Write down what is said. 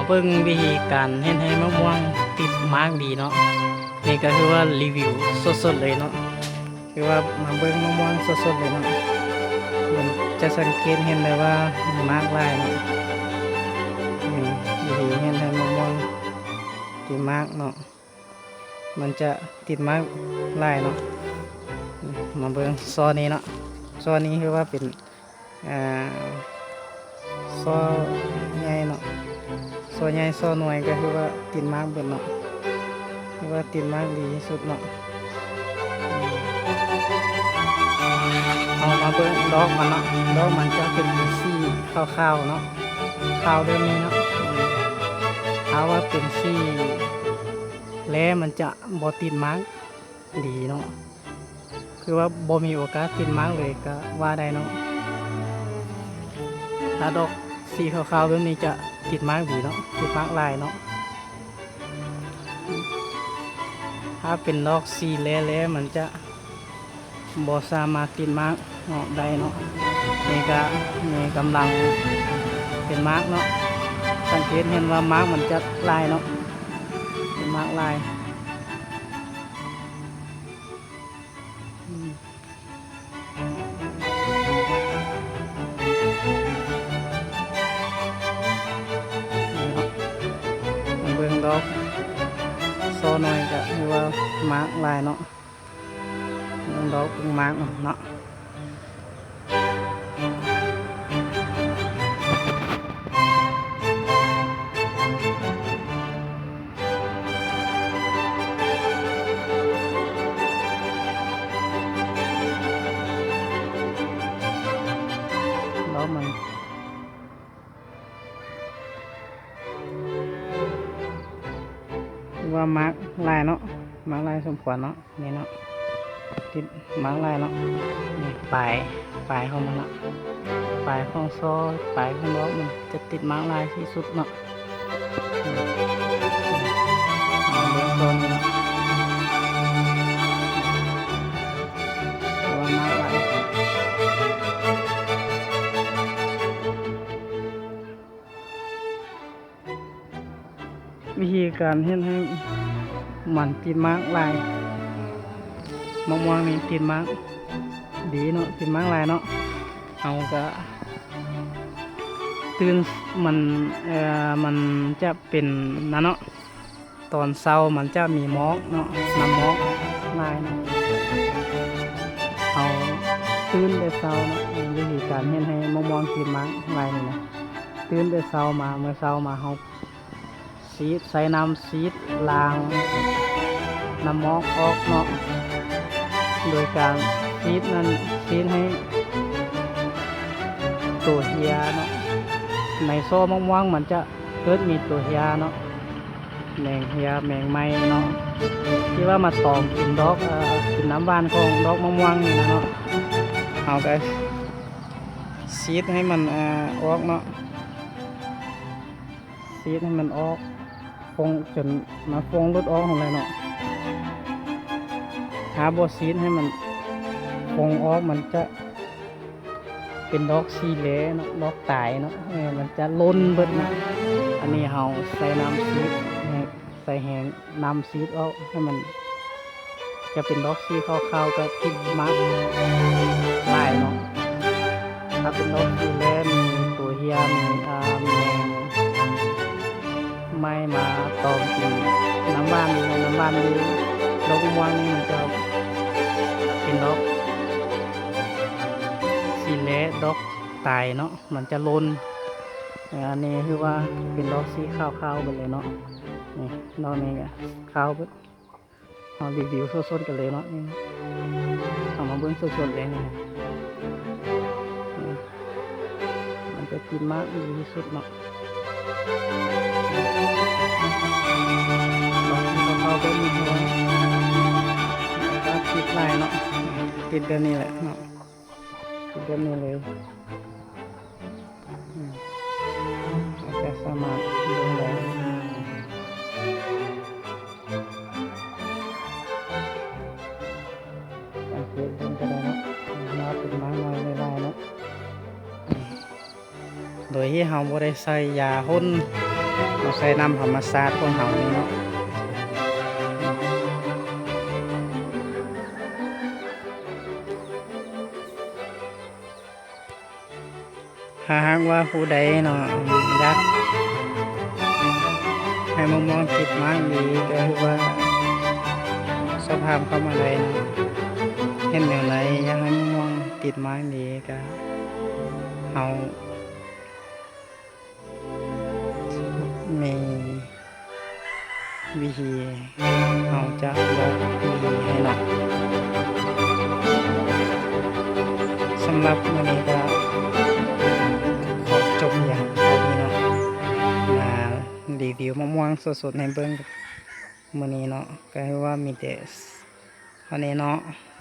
ເບິ່ງວິທີການເຮັດໃຫ້ມະມ່ວງຕິດໝາກດີເນາະ. ນີ້ກໍຄືວ່າຣີວິວສົດໆເລີຍເນາະ. ຄືວ່າມາເບິ່ງມະມ່ວງສົດໆເລີຍເນາະ. ມັນຈະສັງເກດເຫັນໄດ້ວ່າມີໝາກຫຼາຍເນາະ. ນີ້ວິທີເຮັດໃຫ້ມະມ່ວງຕິດໝາກເນາະ. ມັນຈະຕິດໝາກຫຼາຍເນາະ. ມາເບິ່ງຊໍນີ້ເນາະ. ຊໍນີ້ຄືວ່າເປັນ ອ່າ ຊໍໃຫຍ່ເນາະ. ຊໍໃຫຍ່ ຊໍນ້ອຍກໍຄືວ່າຕິດໝາກເບິດເນາະ. ຄືວ່າຕິດໝາກດີທີ່ສຸດເນາະ. ເຮົາມາເບິ່ງດອກມັນເນາະ. ດອກມັນຈະເປັນສີຂາວໆເນາະ, ຂາວແບບນີ້ເນາະ. ຖ້າວ່າເປັນສີແລມັນຈະບໍ່ຕິດໝາກດີເນາະ. ຄືວ່າບໍ່ມີໂອກາດຕິດໝາກເລີຍກໍວ່າໄດ້ເນາະ. ຖ້າດອກສີຂາວໆແບບນີ້ຈະຕິດໝາກດີເນາະ, ຕິດໝາກຫຼາຍເນາະ. ຖ້າເປັນດອກສີແລໆ ມັນຈະບໍ່ສາມາດຕິດໝາກເນາະ ໄດ້ເນາະ. ນີ້ກະ ນີ້ກຳລັງເປັນໝາກເນາະ. ສັງເກດເຫັນວ່າໝາກມັນຈະຫຼາຍເນາະ, ເປັນໝາກຫຼາຍ. ອືມ ນີ້ເນາະ ເບິ່ງດອກ ຊໍນ້ອຍກະຄືວ່າໝາກຫຼາຍເນາະ. ເບິ່ງດອກ ເບິ່ງໝາກເນາະ. ດອກມັນ ວ່າໝາກຫຼາຍເນາະ, ໝາກຫຼາຍສົມຄວນເນາະ. ນີ້ເນາະ ຕິດໝາກຫຼາຍເນາະ. ນີ້ປາຍ ປາຍຂອງມັນເນາະ, ປາຍຂອງຊໍ ປາຍຂອງດອກມັນຈະຕິດໝາກຫຼາຍທີ່ສຸດເນາະ. ເບິ່ງໂຊນນີ້ເນາະ ວ່າໝາກຫຼາຍ. ວິທີການເຮັດໃຫ້ມັນຕິດໝາກຫຼາຍ, ມະມ່ວງນີ້ຕິດໝາກດີເນາະ, ຕິດໝາກຫຼາຍເນາະ. ເຮົາກະຕື່ນ ມັນ ເອີ ມັນຈະເປັນນັ້ນເນາະ, ຕອນເຊົ້າມັນຈະມີໝອກເນາະ, ນ້ຳໝອກຫຼາຍເນາະ. ເຮົາຕື່ນແຕ່ເຊົ້າເນາະ, ວິທີການເຮັດໃຫ້ມະມ່ວງຕິດໝາກຫຼາຍນີ້ນະ, ຕື່ນແຕ່ເຊົ້າມາ ມື້ເຊົ້າມາເຮົາ ສີດ ໃສ່ນ້ຳສີດລ້າງນ້ຳໝອກອອກເນາະ, ໂດຍການສີດນັ້ນ ສີດໃຫ້ໂຕເຮຍເນາະ. ໃນຊໍມະມ່ວງມັນຈະເກີດມີໂຕເຮຍເນາະ, ແມງເຮຍ ແມງໄມ້ເນາະ ທີ່ວ່າມາຕອມກິນດອກ ເອີ ກິນນ້ຳຫວານຂອງດອກມະມ່ວງນີ້ນະເນາະ. ເຮົາກະສີດໃຫ້ມັນ ເອີ ອອກເນາະ. ສີດໃຫ້ມັນອອກ ຟອງ ຈົນມາຟອງຫຼຸດອອກຫັ້ນແຫຼະເນາະ. ຖ້າບໍ່ສີດໃຫ້ມັນຟອງອອກ ມັນຈະເປັນດອກສີແລເນາະ, ດອກຕາຍເນາະ, ເອີ ມັນຈະຫຼົ່ນເບິດເນາະ. ອັນນີ້ເຮົາໃສ່ນ້ຳສີດ ໃສ່ແຮງ ນ້ຳສີດອອກໃຫ້ມັນຈະເປັນດອກສີຂາວໆ ກະຕິດໝາກຫຼາຍເນາະ. ຖ້າເປັນດອກສີແລ ມີໂຕເຮຍ ມີ ອາ ແມງໄມ້ມາຕອມກິນນ້ຳຫວານ ນ້ຳຫວານຢູ່ດອກມ່ວງນີ້ ມັນຈະເປັນດອກສີແລ ດອກຕາຍເນາະ, ມັນຈະຫຼົ່ນ. ອັນນີ້ຄືວ່າເປັນດອກສີຂາວໆ ເບິດເລີຍເນາະ. ນີ້ ດອກນີ້ກະຂາວເບິດ. ເຮົາຣີວິວສົດໆກັນເລີຍເນາະ. ນີ້ ເຮົາມາເບິ່ງສົດໆເລີຍນີ້ນະ, ນີ້ ມັນຈະຕິດໝາກດີທີ່ສຸດເນາະ. ດອກຂາວໆແບບນີ້ ແລ້ວກະຕິດຫຼາຍເນາະ, ຕິດແບບນີ້ແຫຼະເນາະ, ຕິດແບບນີ້ເລີຍ. ອືມ ເຮົາຈະສາມາດເບິ່ງໄດ້ ສັງເກດເບິ່ງກໍໄດ້ເນາະ, ມາເປັນໝາກນ້ອຍຫຼາຍໆເນາະ. ໂດຍທີ່ເຮົາບໍ່ໄດ້ໃສ່ຢາຫົ່ນ ເຮົາໃຊ້ນ້ຳທຳມະຊາດຂອງເຮົານີ້ເນາະ. ຖ້າຫາກວ່າຜູ້ໃດເນາະ ຢາກໃຫ້ມະມ່ວງຕິດໝາກດີ ກໍຄືວ່າສອບຖາມເຂົ້າມາໄດ້ເນາະ. ເຮັດແນວໃດຢາກໃຫ້ມະມ່ວງຕິດໝາກດີ ກໍເຮົາມີ ວິທີ ເຮົາຈະບອກວິທີໃຫ້ເນາະ. ສຳລັບມື້ນີ້ກໍຂໍຈົບພຽງເທົ່ານີ້ເນາະ ມາຣີວິວມະມ່ວງສົດໆໃຫ້ເບິ່ງມື້ນີ້ເນາະ. ກໍຄືວ່າມີແຕ່ເທົ່ານີ້ເນາະ.